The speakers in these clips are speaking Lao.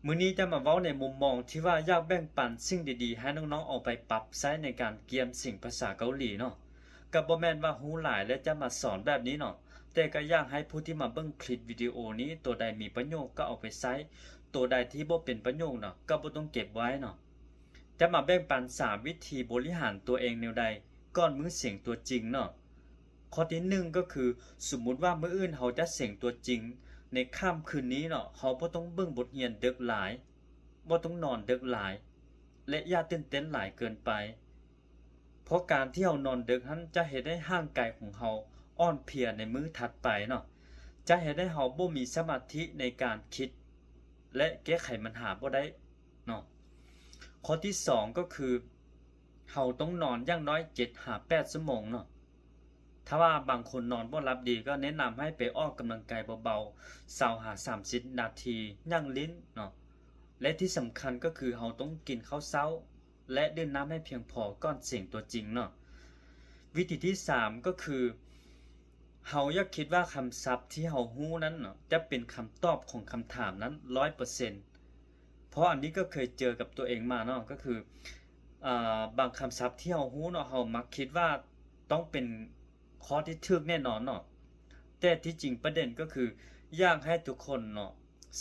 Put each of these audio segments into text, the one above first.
ມື້ນີ້ຈະມາເວົ້າໃນມຸມມອງທີ່ວ່າຢາກແບ່ງປັນສິ່ງດີໆ ໃຫ້ນ້ອງໆ ເອົາໄປປັບໃຊ້ໃນການກຽມສຽງພາສາເກົາຫຼີເນາະ. ກໍບໍ່ແມ່ນວ່າຮູ້ຫຼາຍແລ້ວຈະມາສອນແບບນີ້ເນາະ, ແຕ່ກໍຢາກໃຫ້ຜູ້ທີ່ມາເບິ່ງຄລິບວິດີໂອນີ້ ໂຕໃດມີປະໂຫຍດກໍເອົາໄປໃຊ້, ໂຕໃດທີ່ບໍ່ເປັນປະໂຫຍດເນາະ ກໍບໍ່ຕ້ອງເກັບໄວ້ເນາະ. ຈະມາແບ່ງປັນສາມວິທີບໍລິຫານຕົວເອງແນວໃດ ກ່ອນມື້ສຽງຕົວຈິງເນາະ. ຂໍ້ທີໜຶ່ງກໍຄື ສົມມຸດວ່າມື້ອື່ນເຮົາຈະສຽງຕົວຈິງໃນຄ່ຳຄືນນີ້ເນາະ, ເຮົາບໍ່ຕ້ອງເບິ່ງບົດຮຽນເດິກຫຼາຍ, ບໍ່ຕ້ອງນອນເດິກຫຼາຍ ແລະ ຢ່າຕື່ນເຕັ້ນຫຼາຍເກີນໄປ, ເພາະການທີ່ເຮົານອນເດິກຫັ້ນຈະເຮັດໃຫ້ຮ່າງກາຍຂອງເຮົາອ່ອນເພຍໃນມື້ຖັດໄປເນາະ, ຈະເຮັດໃຫ້ເຮົາບໍ່ມີສະມາທິໃນການຄິດ ແລະ ແກ້ໄຂບັນຫາບໍ່ໄດ້ເນາະ. ຂໍ້ທີສອງກໍຄື ເຮົາຕ້ອງນອນຢ່າງໜ້ອຍເຈັດຫາແປດຊົ່ວໂມງເນາະ. ຖ້າວ່າບາງຄົນນອນບໍ່ຫຼັບດີ ກໍແນະນຳໃຫ້ໄປອອກກຳລັງກາຍເບົາໆ ຊາວຫາສາມສິບນາທີ ຍ່າງຫຼິ້ນເນາະ ແລະ ທີ່ສຳຄັນກໍຄືເຮົາຕ້ອງກິນເຂົ້າເຊົ້າ ແລະ ດື່ມນ້ຳໃຫ້ພຽງພໍກ່ອນສຽງຕົວຈິງເນາະ. ວິທີທີສາມກໍຄື ເຮົາຢ່າຄິດວ່າຄຳສັບທີ່ເຮົາຮູ້ນັ້ນເນາະ ຈະເປັນຄຳຕອບຂອງຄຳຖາມນັ້ນຮ້ອຍເປີເຊັນ ເພາະອັນນີ້ກໍເຄີຍເຈີກັບຕົວເອງມາເນາະ, ກໍຄື ອາ ບາງຄຳສັບທີ່ເຮົາຮູ້ເນາະ ເຮົາມັກຄິດວ່າຕ້ອງເປັນຂໍ້ທີ່ຖືກແນ່ນອນເນາະ, ແຕ່ທີ່ຈິງປະເດັນກໍຄື ຢາກໃຫ້ທຸກຄົນເນາະ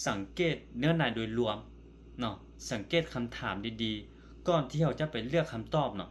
ສັງເກດເນື້ອໃນໂດຍລວມເນາະ, ສັງເກດຄຳຖາມດີໆ ກ່ອນທີ່ເຮົາຈະໄປເລືອກຄຳຕອບເນາະ.